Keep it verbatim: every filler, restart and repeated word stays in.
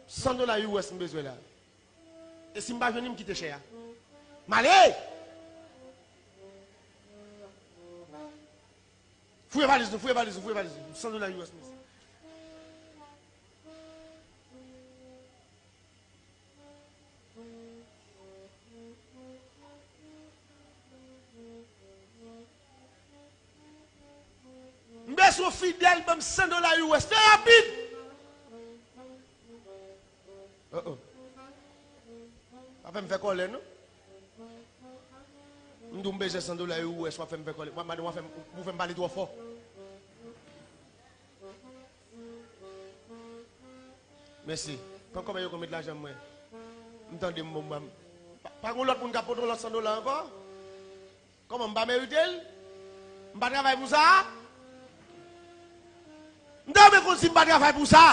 San dola U S m bezwen la. E si m pa jwenn li, m kite chè a. M ale! Fouye valiz nou, fouye valiz nou, fouye valiz nou. San dola U S, mesye. M bezwen Fidèl, ban m san dola U S. Fè rapid! Oh, oh. Pa fè m fè kòlè, non. M di w m bezwen san dola U S, w ap fè m fè kòlè. Mwen, madanm, w ap fè m, ou fè m pale twò fò. Mèsi. Pran kòb yo, konn met lajan mwen. M tande m bon, m pa, pa gen lòt moun k ap pote yon lòt san dola ankò? Kòman, m pa merite l? M pa travay pou sa? M ta renmen konn si m pa travay pou sa.